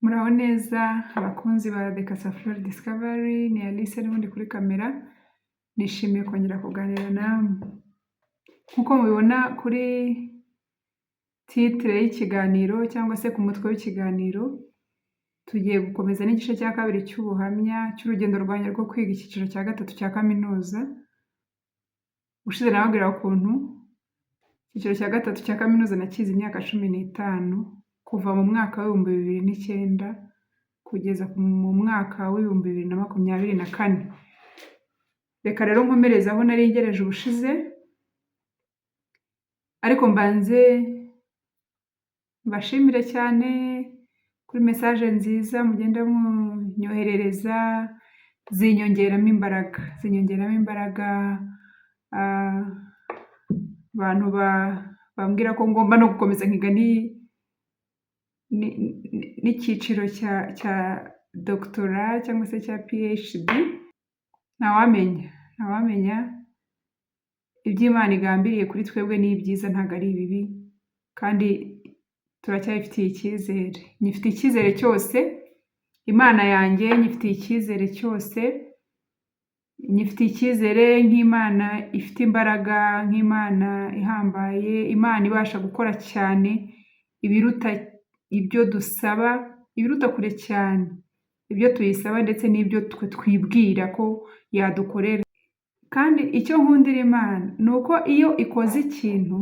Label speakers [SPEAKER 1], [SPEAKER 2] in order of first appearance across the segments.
[SPEAKER 1] Muraho neza abakunzi ba The Casafleur Discovery, ni Alice n'ubundi kuri kamera, nishimiye kongera kuganira namwe. Nk'uko mubibona kuri titre y'ikiganiro cyangwa se ku mutwe w'ikiganiro, tugiye gukomeza n'igice cya kabiri cy'ubuhamya cy'urugendo rwanjye rwo kwiga icyiciro cya gatatu cya kaminuza. Ubushize nababwiraga ukuntu icyiciro cya gatatu cya kaminuza nakize imyaka 15, kuva mu mwaka wa 2009 kugeza mu mwaka wa 2024. Reka rero nkomereze aho nari ngereje ubushize, ariko mbanze mbashimire cyane kuri message nziza mugenda munyoherereza, zinyongeramo imbaraga, zinyongeramo imbaraga, abantu bambwira ko ngomba no gukomeza nkiga n'icyiciro cya doctorat cyangwa se cya PhD, ntawamenya, ntawamenya ibyo Imana igambiriye kuri twebwe ni ibyiza, ntabwo ari ibibi, kandi turacyayifitiye icyizere. Nyifitiye icyizere cyose, Imana yanjye nyifitiye icyizere cyose, nyifitiye icyizere nk'Imana ifite imbaraga, nk'Imana ihambaye, Imana ibasha gukora cyane ibiruta ibyo dusaba, ibiruta kure cyane ibyo tuyisaba ndetse n'ibyo twe twibwira ko yadukorera. Kandi icyo nkundira Imana ni uko iyo ikoze ikintu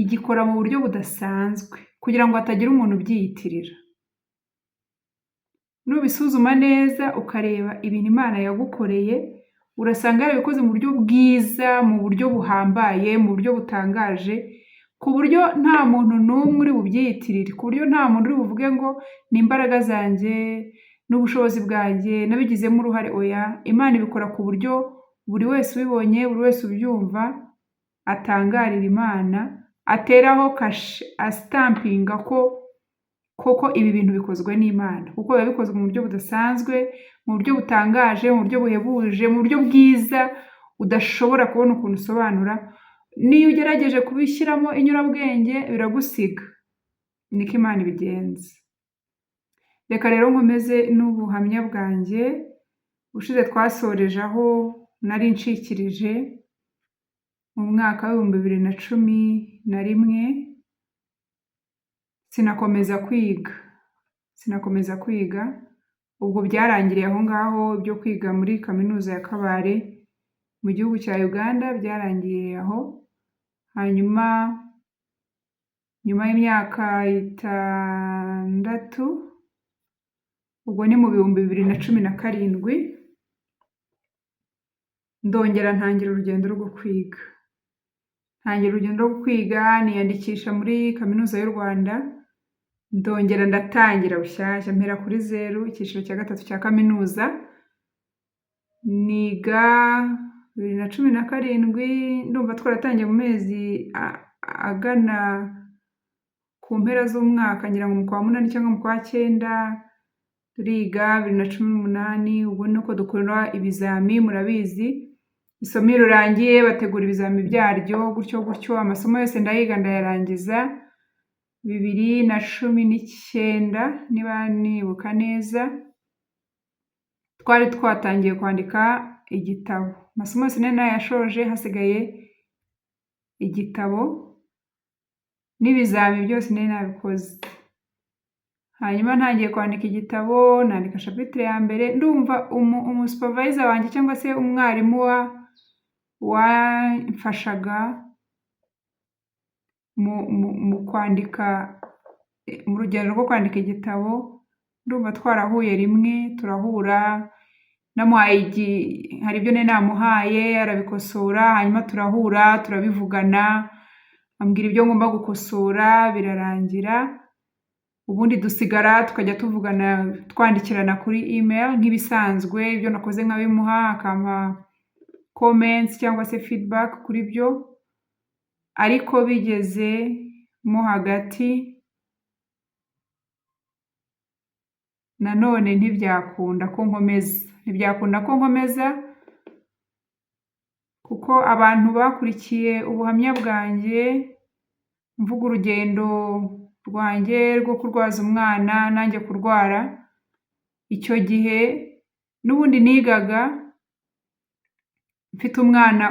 [SPEAKER 1] igikora mu buryo budasanzwe kugira ngo hatagira umuntu ubyiyitirira. Nubisuzuma neza ukareba ibintu Imana yagukoreye, urasanga yarabikoze mu buryo bwiza, mu buryo buhambaye, mu buryo butangaje, ku buryo nta muntu n'umwe uri bubyiyitirire, ku buryo nta muntu uri buvuge ngo ni imbaraga zanjye, n'ubushobozi bwanjye, nabigizemo uruhare, oya. Imana ibikora ku buryo buri wese ubibonye, buri wese ubyumva atangarira Imana, ateraho kashe, asitampinga ko koko ibi bintu bikozwe n'Imana, kuko biba bikozwe mu buryo budasanzwe, mu buryo butangaje, mu buryo buhebuje, mu buryo bwiza udashobora kubona ukuntu usobanura, n'iyo ugerageje kubishyiramo inyurabwenge biragusiga. Niko Imana ibigenza. Reka rero nkomeze n'ubuhamya bwanjye, ubushize twasoreje aho nari nshikirije mu mwaka wa 2011, sinakomeza kwiga, sinakomeza kwiga, ubwo byarangiriye aho ngaho ibyo kwiga muri kaminuza ya Kabale mu gihugu cya Uganda byarangiriye aho, hanyuma nyuma y'imyaka 6, ubwo ni mu 2017, ndongera ntangira urugendo rwo kwiga. Ntangira urugendo rwo kwiga, niyandikisha muri Kaminuza y'u Rwanda, ndongera ndatangira bushyashya mpera kuri zeru, icyiciro cya gatatu cya kaminuza, niga 2017, ndumva twaratangiye mu mezi agana ku mpera z'umwaka, ngira ngo mu kwa munani cyangwa mu kwa cyenda, turiga 2018, ubwo ni uko dukora ibizami murabizi, isomo iyo rirangiye bategura ibizami byaryo gutyo gutyo, amasomo yose ndayiga ndayarangiza, 2019 niba nibuka neza, twari twatangiye kwandika igitabo. Amasomo yose nari nayashoje, hasigaye igitabo n'ibizami byose nari nabikoze. Hanyuma ntangiye kwandika igitabo, nandika chapitre ya mbere, ndumva umu supervisor wanjye cyangwa se umwarimu wamfashaga mu kwandika, mu rugendo rwo kwandika igitabo, ndumva twarahuye rimwe, turahura, namuhaye, hari ibyo nari namuhaye arabikosora, hanyuma turahura turabivugana, ambwira ibyo ngomba gukosora birarangira, ubundi dusigara tukajya tuvugana twandikirana kuri email nk'ibisanzwe, ibyo nakoze nkabimuha akampa comments cyangwa se feedback kuri byo, ariko bigeze mo hagati nanone ntibyakunda ko nkomeza, ntibyakunda ko nkomeza kuko abantu bakurikiye ubuhamya bwanjye mvuga urugendo rwanjye rwo kurwaza umwana nanjye kurwara, icyo gihe n'ubundi nigaga mfite umwana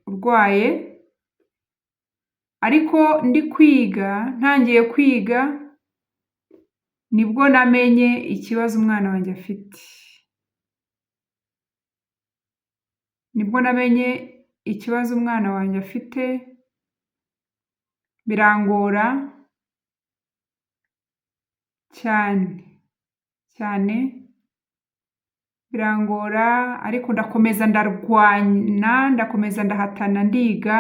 [SPEAKER 1] urwaye, ariko ndi kwiga, ntangiye kwiga nibwo namenye ikibazo umwana wanjye afite. Nibwo namenye ikibazo umwana wanjye afite, birangora cyane cyane, birangora ariko ndakomeza ndarwana, ndakomeza ndahatana ndiga,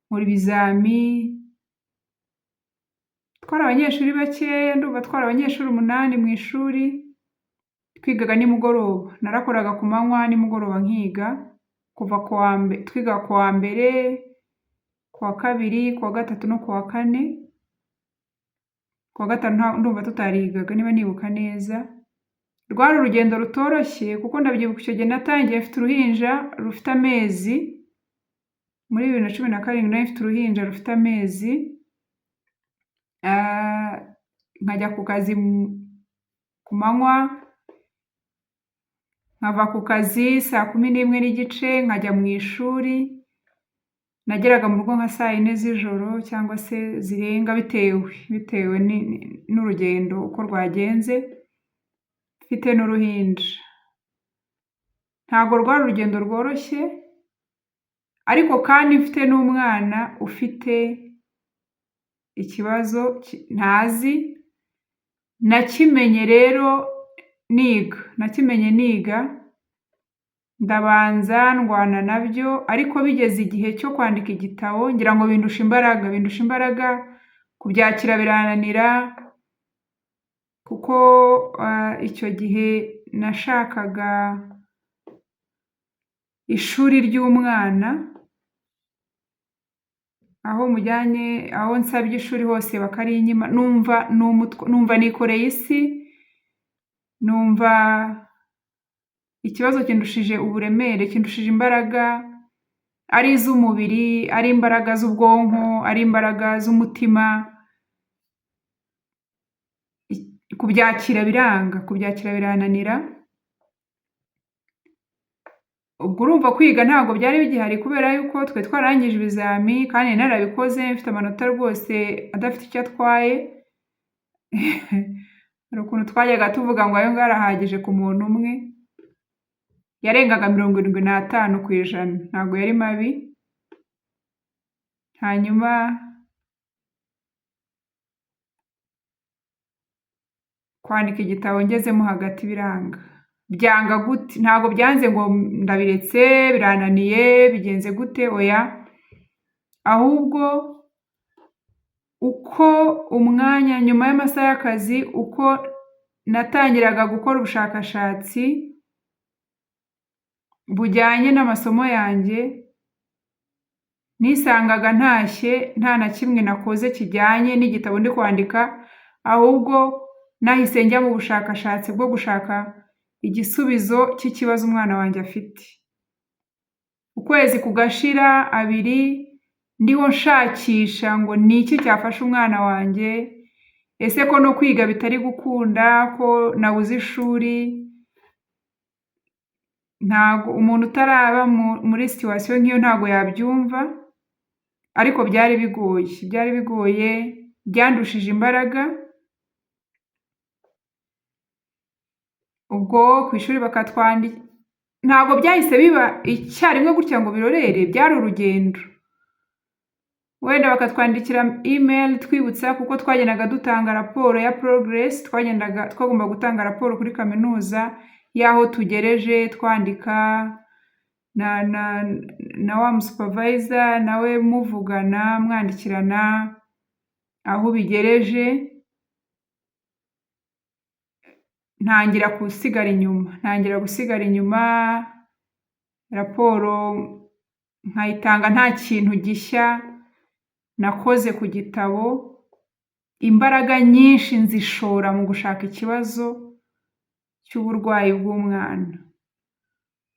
[SPEAKER 1] nkora ibizami, twari abanyeshuri bakeya, ndumva twari abanyeshuri 8 mu ishuri, twigaga nimugoroba, narakoraga ku manywa nimugoroba nkiga, kuva twigaga ku wa mbere, ku wa kabiri, ku wa gatatu no ku wa kane, ku wa gatanu ndumva tutarigaga niba nibuka neza. Rwari urugendo rutoroshye kuko ndabyibuka icyo gihe natangiye mfite uruhinja rufite amezi, muri 2017 nari mfite uruhinja rufite amezi, nkajya ku kazi ku manywa, nkava ku kazi saa 11:30 nkajya mu ishuri, nageraga mu rugo nka saa 4 z'ijoro cyangwa se zirenga bitewe n'urugendo uko rwagenze, mfite n'uruhinja. Ntabwo rwari urugendo rworoshye, ariko kandi mfite n'umwana ufite ikibazo ntazi, nakimenye rero niga, nakimenye niga, ndabanza ndwana nabyo, ariko bigeze igihe cyo kwandika igitabo ngira ngo bindusha imbaraga, kubyakira birananira, kuko icyo gihe nashakaga ishuri ry'umwana, aho mujyanye, aho nsabye ishuri hose bakarinyima, numva nikoreye isi, numva ikibazo kindushije uburemere, kindushije imbaraga, ari iz'umubiri, ari imbaraga z'ubwonko, ari imbaraga z'umutima, kubyakira biranga, kubyakira birananira. Ubwo urumva kwiga ntabwo byari bigihari kubera yuko twe twarangije ibizami kandi narabikoze mfite amanota rwose adafite icyo atwaye, hari ukuntu twajyaga tuvuga ngo ayo ngayo arahagije ku muntu umwe, yarengaga 75%, ntabwo yari mabi. Hanyuma kwandika igitabo ngezemo hagati biranga, byanga gute? Ntabwo byanze ngo ndabiretse, birananiye, bigenze gute, oya, ahubwo uko umwanya nyuma y'amasaha y'akazi, uko natangiraga gukora ubushakashatsi bujyanye n'amasomo yanjye, nisangaga ntashye nta na kimwe nakoze kijyanye n'igitabo ndi kwandika, ahubwo nahise njya mu bushakashatsi bwo gushaka igisubizo cy'ikibazo umwana wanjye afite. Ukwezi kugashira, abiri, ndiho nshakisha ngo ni iki cyafasha umwana wanjye, ese ko no kwiga bitari gukunda, ko nabuze ishuri, ntabwo umuntu utaraba muri situation nk'iyo ntabwo yabyumva, ariko byari bigoye, byari bigoye, byandushije imbaraga. Ubwo ku ishuri bakatwandikira, ntabwo byahise biba icyarimwe gutya ngo birorere, byari urugendo. Wenda bakatwandikira email twibutsa, kuko twagendaga dutanga raporo ya progress, twagomba gutanga raporo kuri kaminuza y'aho tugereje, twandika na wa musupervisor nawe muvugana, mwandikirana aho ubigereje. Ntangira gusigara inyuma, raporo nkayitanga nta kintu gishya nakoze ku gitabo, imbaraga nyinshi nzishora mu gushaka ikibazo cy'uburwayi bw'umwana.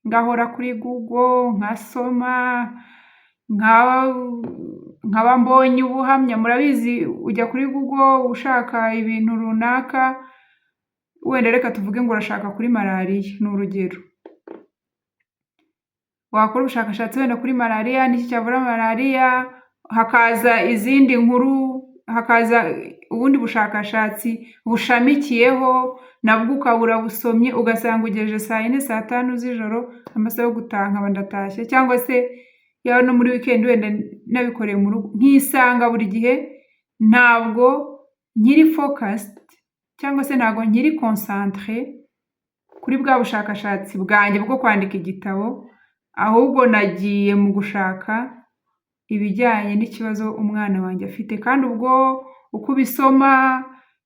[SPEAKER 1] Ngahora kuri Google nkasoma, Nkaba mbonye ubuhamya, murabizi ujya kuri Google ushaka ibintu runaka, wenda reka tuvuge ngo urashaka kuri malariya, ni urugero. Wakora ubushakashatsi wenda kuri malariya, n'iki cyavura malariya, hakaza izindi nkuru, hakaza ubundi bushakashatsi bushamikiyeho, nabwo ukaba urabusomye, ugasanga ugejeje saa yine, saa tanu z'ijoro, amasaha yo gutaha nkaba ndatashye, cyangwa se yaba no muri weekend wenda nabikoreye mu rugo, nkisanga buri gihe ntabwo nkiri focused cyangwa se ntabwo nkiri concentré kuri bwa bushakashatsi bwanjye bwo kwandika igitabo, ahubwo nagiye mu gushaka ibijyanye n'ikibazo umwana wanjye afite. Kandi ubwo uko ubisoma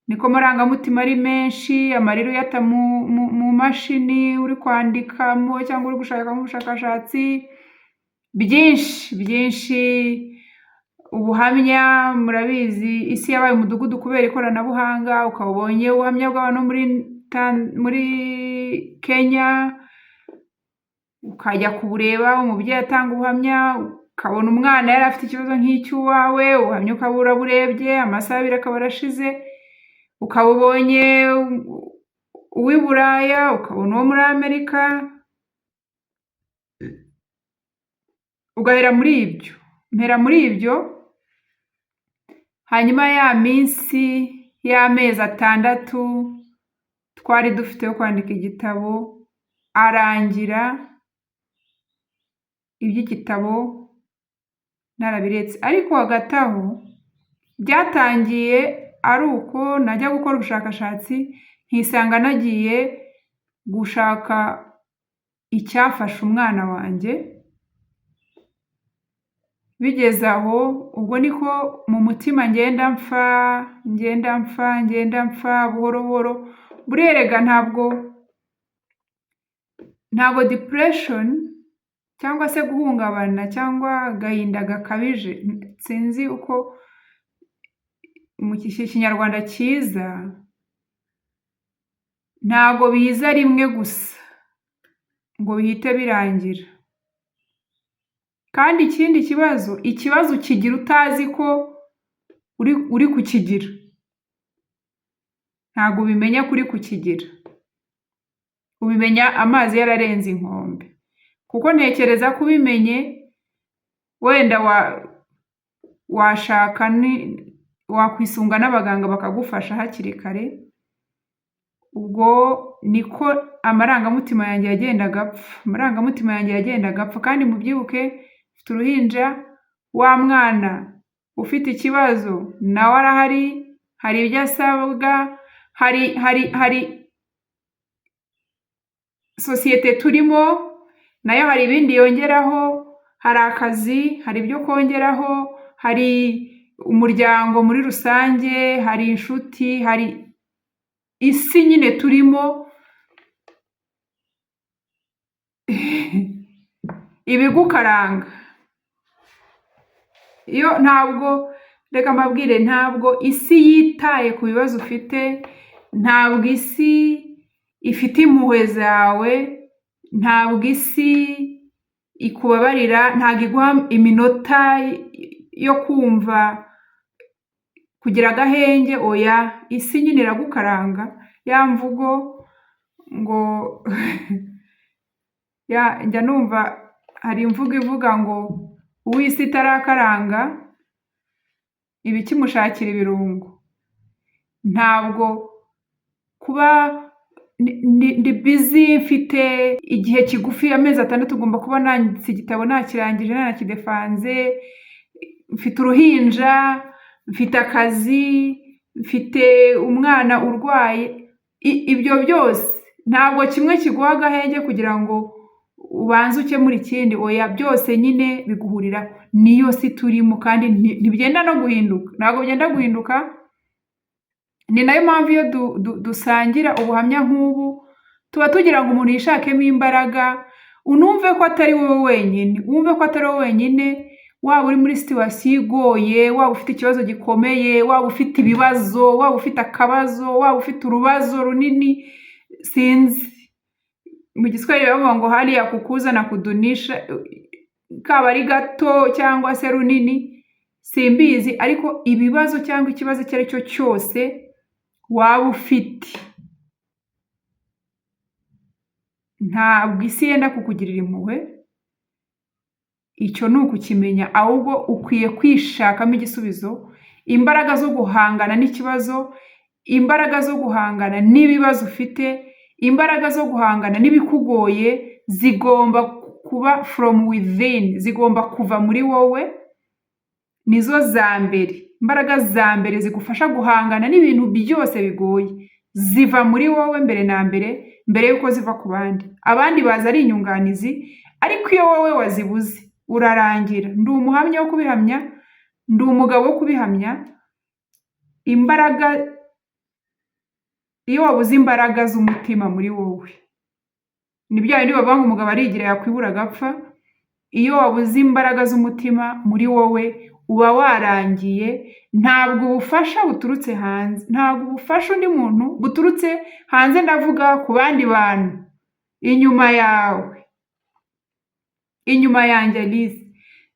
[SPEAKER 1] niko amarangamutima ari menshi, amarira uyata mu mashini uri kwandikamo cyangwa uri gushakamo ubushakashatsi, byinshi byinshi, ubuhamya. Murabizi isi yabaye umudugudu kubera ikoranabuhanga, ukaba ubonye ubuhamya bw'abantu muri Kenya, ukajya kubureba, umubyeyi atanga ubuhamya, ukabona umwana yari afite ikibazo nk'icy'uwawe, ubuhamya ukaba uraburebye, amasaha 2 akaba arashize, ukaba ubonye uw'i Buraya, ukabona uwo muri Amerika, ugahera muri ibyo. Mpera muri ibyo, hanyuma ya minsi y'amezi 6 twari dufite yo kwandika igitabo arangira, iby'igitabo narabiretse. Ariko hagati aho byatangiye ari uko najya gukora ubushakashatsi nkisanga nagiye gushaka icyafasha umwana wanjye, bigeze aho ubwo niko mu mutima ngenda mpfa, ngenda mpfa, ngenda mpfa buhoro buhoro. Buriya erega ntabwo depression cyangwa se guhungabana cyangwa agahinda gakabije, sinzi uko mu Kinyarwanda cyiza, ntabwo biza rimwe gusa ngo bihite birangira. Kandi ikindi kibazo, ikibazo ukigira utazi ko uri kukigira, ntabwo ubimenya ko uri kukigira, ubimenya amazi yararenze inkombe. Kuko ntekereza ko ubimenye wenda washaka, wakwisunga n'abaganga bakagufasha hakiri kare. Ubwo niko amarangamutima yanjye yagendaga apfa, amarangamutima yanjye yagendaga apfa. Kandi mubyibuke mfite uruhinja, wa mwana ufite ikibazo nawe arahari, hari ibyo asabwa, hari sosiyete turimo nayo hari ibindi yongeraho, hari akazi, hari ibyo kongeraho, hari umuryango muri rusange, hari inshuti, hari isi nyine turimo ibigukaranga. Iyo ntabwo, reka mbabwire, ntabwo isi yitaye ku bibazo ufite, ntabwo isi ifite impuhwe zawe, ntabwo isi ikubabarira, ntabwo iguha iminota yo kumva kugira agahenge, oya, isi nyine iragukaranga. Ya mvugo ngo njya numva hari imvugo ivuga ngo uw'isi itarakaranga iba ikimushakira ibirungo. Ntabwo kuba ndi busy, mfite igihe kigufi, amezi 6 ngomba kuba nanditse igitabo, nakirangije, nanakidefanze, mfite uruhinja, mfite akazi, mfite umwana urwaye, ibyo byose ntabwo kimwe kiguha agahenge kugira ngo ubanze ukemure ikindi, oya, byose nyine biguhuriraho. Niyo si turimo kandi ntibyenda no guhinduka, ntabwo byenda guhinduka. Ni nayo mpamvu iyo dusangira ubuhamya nk'ubu, tuba tugira ngo umuntu yishakemo imbaraga, unumve ko atari wowe wenyine, wumve ko atari wowe wenyine, waba uri muri situation igoye, waba ufite ikibazo gikomeye, waba ufite ibibazo, waba ufite akabazo, waba ufite urubazo runini, sinzi. Mu Giswahili bavuga ngo hali ya kukuza na kudunisha. kaba ari gato cyangwa se runini, simbizi, ariko ibibazo cyangwa ikibazo icyo ari cyo cyose waba ufite, ntabwo isi yenda kukugirira impuhwe, icyo ni ukukimenya, ahubwo ukwiye kwishakamo igisubizo, imbaraga zo guhangana n'ikibazo, imbaraga zo guhangana n'ibibazo ufite, imbaraga zo guhangana n'ibikugoye zigomba kuba from within, zigomba kuva muri wowe, nizo za mbere, imbaraga za mbere zigufasha guhangana n'ibintu byose bigoye, ziva muri wowe mbere na mbere, mbere y'uko ziva ku bandi. Abandi baza ari inyunganizi, ariko iyo wowe wazibuze urarangira. Ndi umuhamya wo kubihamya, ndi umugabo wo kubihamya, imbaraga, iyo wabuze imbaraga z'umutima muri wowe, ni bya bindi bavuga ngo umugabo arigira yakwibura agapfa, iyo wabuze imbaraga z'umutima muri wowe uba warangiye, ntabwo ubufasha buturutse hanze, ntabwo ubufasha undi muntu buturutse hanze, ndavuga ku bandi bantu inyuma yawe, inyuma yanjye Alice,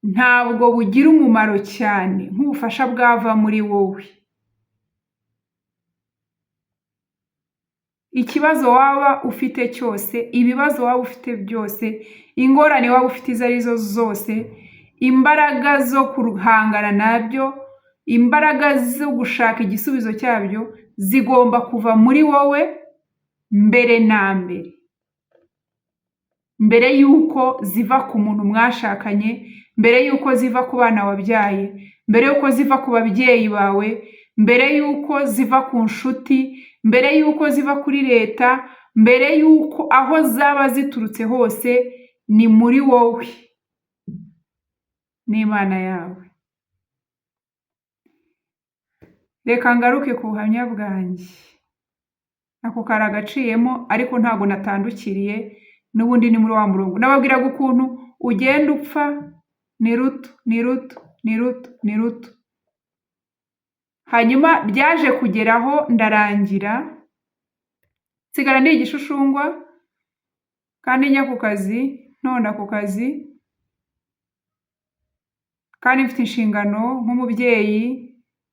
[SPEAKER 1] ntabwo bugira umumaro cyane nk'ubufasha bwava muri wowe. Ikibazo waba ufite cyose, ibibazo waba ufite byose, ingorane waba ufite izo ari zo zose, imbaraga zo guhangana nabyo, imbaraga zo gushaka igisubizo cyabyo, zigomba kuva muri wowe mbere na mbere, mbere y'uko ziva ku muntu mwashakanye, mbere y'uko ziva ku bana wabyaye, mbere y'uko ziva ku babyeyi bawe, mbere y'uko ziva ku nshuti, mbere y'uko ziva kuri leta, mbere y'uko aho zaba ziturutse hose, ni muri wowe n'Imana yawe. Reka ngaruke ku buhamya bwanjye. Ako kari agaciyemo, ariko ntabwo natandukiriye, n'ubundi ni muri wa murongo. Nababwiraga ukuntu ugenda upfa, ni ruto, ni ruto, ni ruto, ni ruto. Hanyuma byaje kugeraho ndarangira, nsigara ndi igishushungwa, kandi njya ku kazi, ntonda ku kazi, kandi mfite inshingano nk'umubyeyi,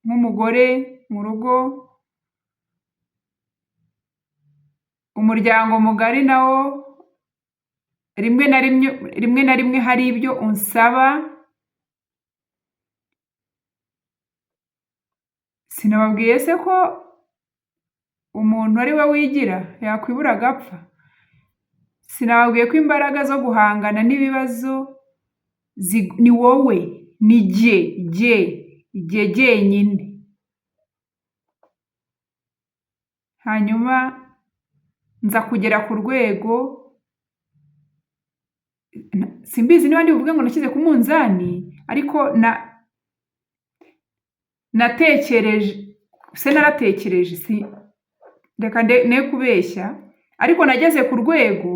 [SPEAKER 1] nk'umugore mu rugo, umuryango mugari nawo rimwe na rimwe hari ibyo unsaba, sinababwiye se ko umuntu ari we wigira yakwibura agapfa? Sinababwiye ko imbaraga zo guhangana n'ibibazo ni wowe, ni jye, jye, jye jyenyine. Hanyuma nza kugera ku rwego, simbizi niba ndi buvuge ngo nashyize ku munzani, ariko natekereje, se naratekereje, si reka ne kubeshya, ariko nageze ku rwego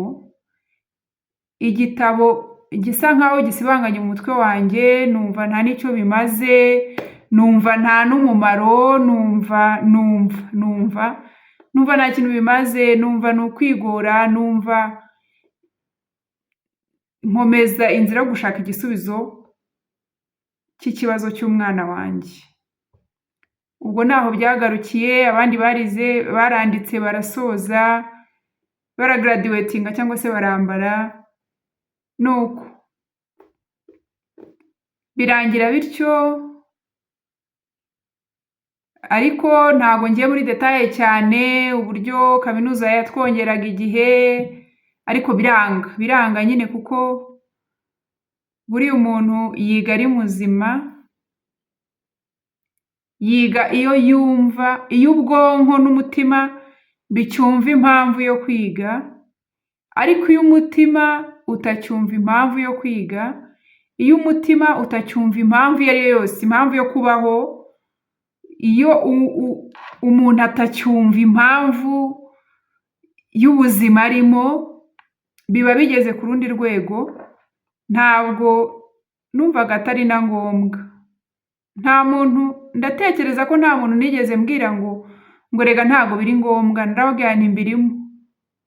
[SPEAKER 1] igitabo gisa nkaho gisibanganye mu mutwe wanjye, numva nta n'icyo bimaze, numva nta n'umumaro, numva numva numva numva nta kintu bimaze, numva ni ukwigora, numva nkomeza inzira yo gushaka igisubizo cy'ikibazo cy'umwana wanjye. Ubwo naho byagarukiye, abandi barize, baranditse, barasoza, baragraduatinga cyangwa se barambara, nuko birangira bityo. Ariko ntabwo ngiye muri detaye cyane uburyo kaminuza yatwongeraga igihe, ariko biranga, biranga nyine, kuko buriya umuntu yiga ari muzima, yiga iyo yumva, iyo ubwonko n'umutima bicyumva impamvu yo kwiga, ariko iyo umutima utacyumva impamvu yo kwiga, iyo umutima utacyumva impamvu iyo ari yo yose, impamvu yo kubaho, iyo umuntu atacyumva impamvu y'ubuzima arimo, biba bigeze ku rundi rwego, ntabwo numvaga atari na ngombwa. Nta muntu, ndatekereza ko nta muntu nigeze mbwira ngo rega ntabwo biri ngombwa, narababwira nti mbirimo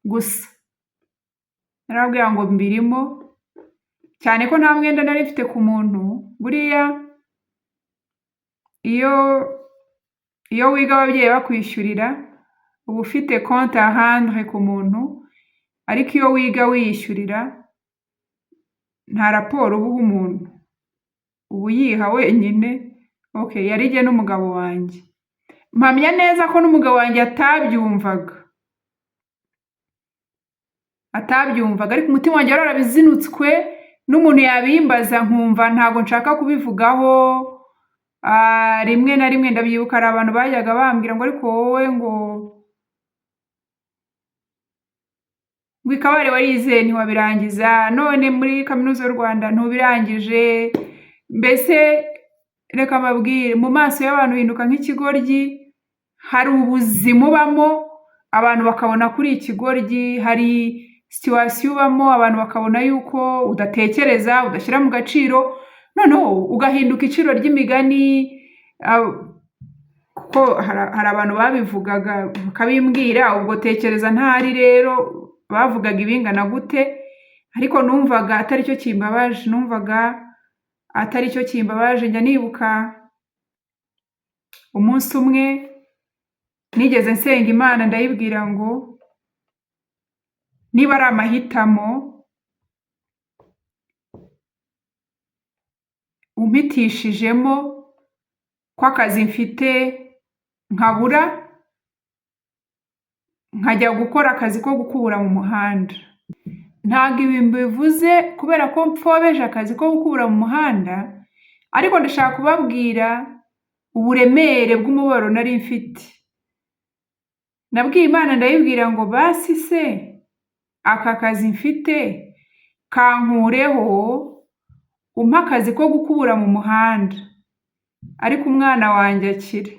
[SPEAKER 1] gusa. Narababwira ngo mbirimo, Cyane ko nta mwenda nari mfite ku muntu, buriya iyo wiga ababyeyi bakwishyurira, uba ufite compte à rendre ku muntu, ariko iyo wiga wiyishyurira nta raporo uba uha umuntu, uba uyiha wenyine. Okay, yari jye n'umugabo wanjye. Mpamya neza ko n'umugabo wanjye atabyumvaga, ariko umutima wanjye wari warabizinutswe, n'umuntu yabimbaza nkumva ntabwo nshaka kubivugaho. Rimwe na rimwe ndabyibuka hari abantu bajyaga bambwira ngo ariko wowe ngo i Kabare warize ntiwabirangiza, none muri kaminuza y'u Rwanda ntubirangije, mbese reka mbabwire, mu maso y'abantu uhinduka nk'ikigoryi, hari ubuzima ubamo abantu bakabona ko uri ikigoryi, hari situation ubamo abantu bakabona yuko udatekereza, udashyira mu gaciro, noneho ugahinduka iciro ry'imigani, kuko hari abantu babivugaga bakabimbwira, ubwo tekereza ntahari rero bavugaga ibingana gute, ariko numvaga atari cyo kimbabaje, numvaga atari cyo kimbabaje. Njya nibuka umunsi umwe nigeze nsenga Imana ndayibwira ngo niba ari amahitamo umpitishijemo ko akazi mfite nkabura, nkajya gukora akazi ko gukubura mu muhanda. Ntabwo ibi mbivuze kubera ko mpfobeje akazi ko gukubura mu muhanda, ariko ndashaka kubabwira uburemere bw'umubabaro nari mfite. Nabwiye Imana ndayibwira ngo basi se aka kazi mfite kankureho, umpe akazi ko gukubura mu muhanda, ariko umwana wanjye akire.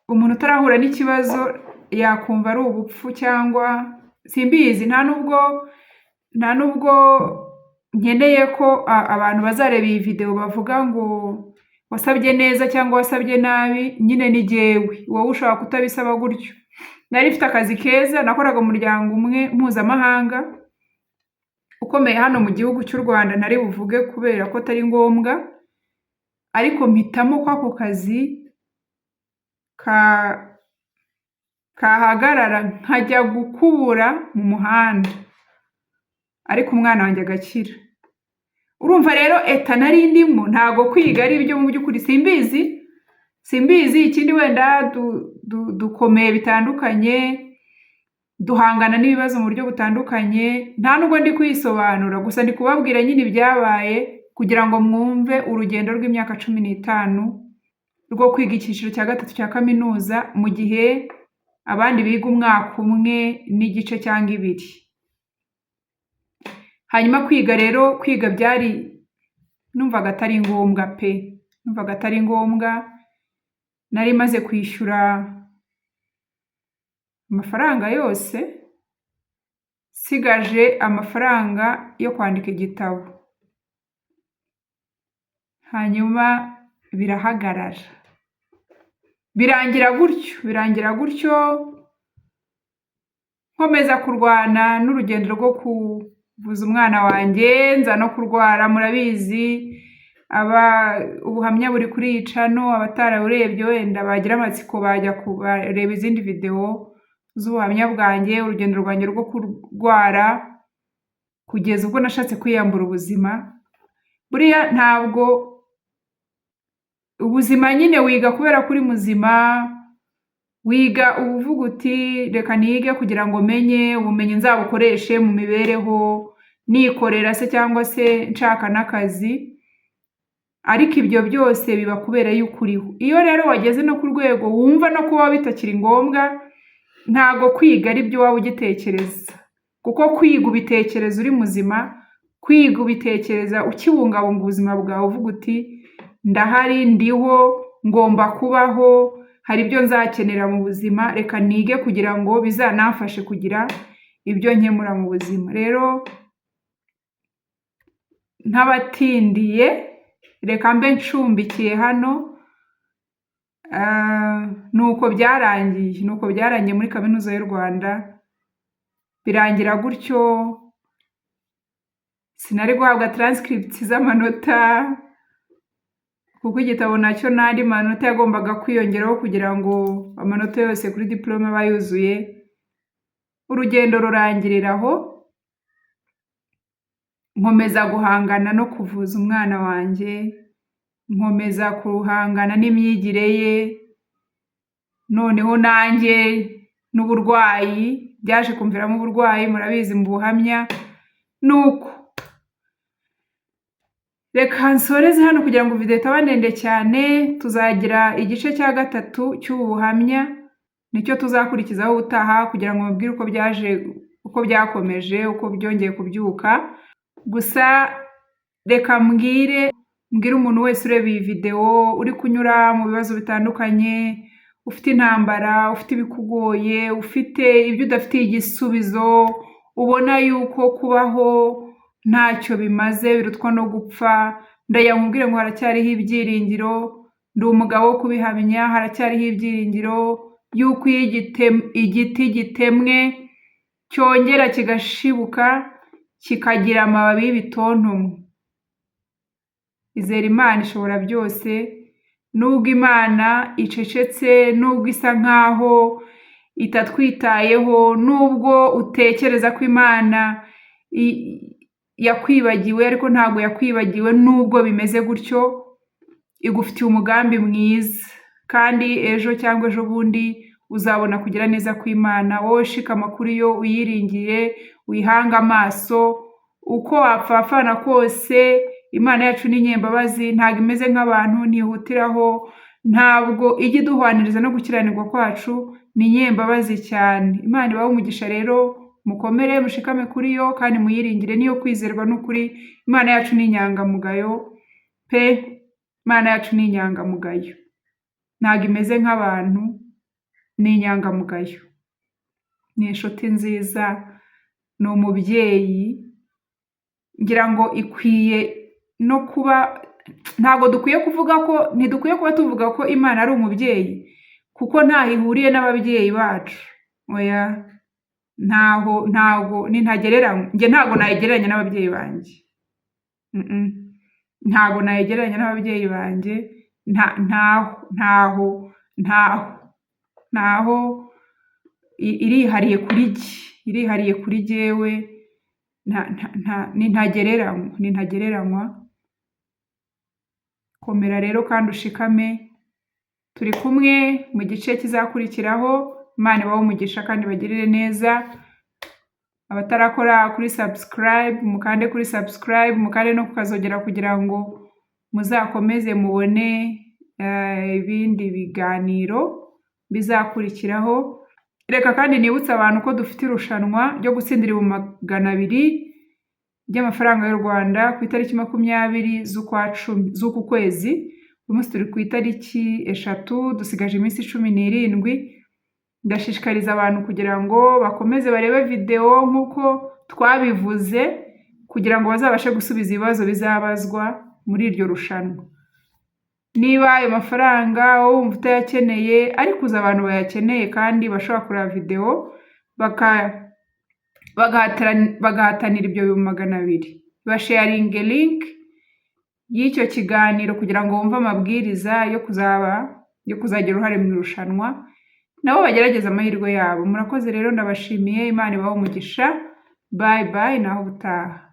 [SPEAKER 1] Umuntu utarahura n'ikibazo yakumva ari ubupfu cyangwa simbizi, nta nubwo nkeneye ko abantu bazareba iyi videwo bavuga ngo wasabye neza cyangwa wasabye nabi, nyine ni jyewe, wowe ushobora kutabisaba gutyo. Nari mfite akazi keza, nakoraga mu muryango umwe mpuzamahanga ukomeye hano mu gihugu cy'u Rwanda, ntari buvuge kubera ko atari ngombwa, ariko mpitamo ko ako kazi kahagarara nkajya gukubura mu muhanda, ariko umwana wanjye agakira. Urumva rero état nari ndimo, ntabwo kwiga ari byo mu by'ukuri, simbizi, ikindi wenda dukomeye bitandukanye, duhangana n'ibibazo mu buryo butandukanye, nta nubwo ndi kwisobanura, gusa ndi kubabwira nyine ibyabaye kugira ngo mwumve urugendo rw'imyaka 15 rwo kwiga icyiciro cya gatatu cya kaminuza, mu gihe abandi biga umwaka umwe n'igice cyangwa ibiri. Hanyuma kwiga rero, kwiga byari numvaga atari ngombwa pe, numvaga atari ngombwa, nari maze kwishyura amafaranga yose, nsigaje amafaranga yo kwandika igitabo. Hanyuma birahagarara, birangira gutyo, birangira gutyo, nkomeza kurwana n'urugendo rwo kuvuza umwana wanjye, nza no kurwara murabizi, ubuhamya buri kuri iyi channel, abataraburebye wenda bagira amatsiko bajya kureba izindi videwo z'ubuhamya bwanjye, urugendo rwanjye rwo kurwara kugeza ubwo nashatse kwiyambura ubuzima. Buriya ntabwo ubuzima nyine wiga kubera ko uri muzima, wiga uba uvuga uti reka nige kugira ngo menye ubumenyi nzabukoreshe mu mibereho, nikorera se cyangwa se nshaka n'akazi, ariko ibyo byose biba kubera yuko uriho. Iyo rero wageze no ku rwego wumva no kubaho bitakiri ngombwa, ntabwo kwiga ari byo waba ugitekereza, kuko kwiga ubitekereza uri muzima, kwiga ubitekereza ukibungabunga ubuzima bwawe uvuga uti ndahari, ndiho, ngomba kubaho, hari ibyo nzakenera mu buzima, reka nige kugira ngo bizanamfashe kugira ibyo nkemura mu buzima. Rero ntabatindiye, reka mbe ncumbikiye hano, nuko byarangiye, nuko byarangiye muri kaminuza y'u Rwanda, birangira gutyo, Sinari guhabwa transcripts z'amanota, kuko igitabo nacyo n'andi manota yagombaga kwiyongeraho kugira ngo amanota yose kuri diplôme aba yuzuye. Urugendo rurangirira aho, nkomeza guhangana no kuvuza umwana wanjye, nkomeza guhangana n'imyigire ye, noneho nanjye n'uburwayi, byaje kumviramo uburwayi, murabizi mu buhamya, nuko reka nsoreze hano kugira ngo video itaba ndende cyane. Tuzagira igice cya gatatu cy'ubu buhamya, nicyo tuzakurikizaho ubutaha, kugira ngo mubwire uko byaje, uko byakomeje, uko byongeye kubyuka. Gusa reka mbwire umuntu wese ureba iyi video uri kunyura mu bibazo bitandukanye, ufite intambara, ufite ibikugoye, ufite ibyo udafitiye igisubizo, ubona yuko kubaho ntacyo bimaze, birutwa no gupfa, ndagira ngo nkubwire ngo haracyariho ibyiringiro. Ndi umugabo wo kubihamya, haracyariho ibyiringiro yuko iyo igiti gitemwe cyongera kigashibuka, kikagira amababi y'ibitontomwe. Izera Imana ishobora byose, nubwo Imana icecetse, nubwo isa nkaho itatwitayeho, nubwo utekereza ko Imana yakwibagiwe, ariko ntabwo yakwibagiwe. Nubwo bimeze gutyo, igufitiye umugambi mwiza, kandi ejo cyangwa ejo bundi uzabona kugira neza kw'Imana. Wowe shikama kuri yo, uyiringire, uyihange amaso, uko wapfapfana kose. Imana yacu ni inyembabazi, ntabwo imeze nk'abantu, ntihutiraho, ntabwo ijya iduhwaniriza no gukiranirwa kwacu, ni inyembabazi cyane. Imana ibahe umugisha rero, mukomere, mushikame kuri yo kandi muyiringire, niyo kwizerwa n'ukuri. Imana yacu ni inyangamugayo pe, Imana yacu ni inyangamugayo, ntabwo imeze nk'abantu, ni inyangamugayo, ni inshuti nziza, ni umubyeyi. Ngira ngo ikwiye no kuba, ntabwo dukwiye kuvuga ko, ntidukwiye kuba tuvuga ko Imana ari umubyeyi, kuko ntaho ihuriye n'ababyeyi bacu. Oya, ntaho, ntago ni ntagereranywa. Njye ntago nayigereranya n'ababyeyi banjye. Ntago nayigereranya n'ababyeyi banjye, ntaho, ntaho, ntaho, ntaho. Irihariye kuri jye, irihariye kuri jyewe, ni ntagereranywa, ni ntagereranywa. Komera rero kandi ushikame, turi kumwe mu gice kizakurikiraho. Imana ibahe umugisha kandi ibagirire neza. Abatarakora kuri subscribe, mukande kuri subscribe, mukande no kukazogera kugira ngo muzakomeze mubone ibindi biganiro bizakurikiraho. Reka kandi nibutse abantu ko dufite irushanwa ryo gutsindira 200,000 by'amafaranga y'u Rwanda ku itariki 20 z'ukwa 10 z'uku kwezi. Uyu munsi turi ku itariki 3, dusigaje iminsi 17. Ndashishikariza abantu kugira ngo bakomeze barebe videwo nk'uko twabivuze, kugira ngo bazabashe gusubiza ibibazo bizabazwa muri iryo rushanwa. Niba ayo mafaranga wowe wumva utayakeneye, ariko uzi abantu bayakeneye kandi bashobora kureba videwo bagahatanira ibyo 200,000, basharinge link y'icyo kiganiro kugira ngo bumve amabwiriza yo kuzagira uruhare mu irushanwa, nabo bagerageze amahirwe yabo. Murakoze rero, ndabashimiye, Imana ibahe umugisha. Bye bye, naho ubutaha.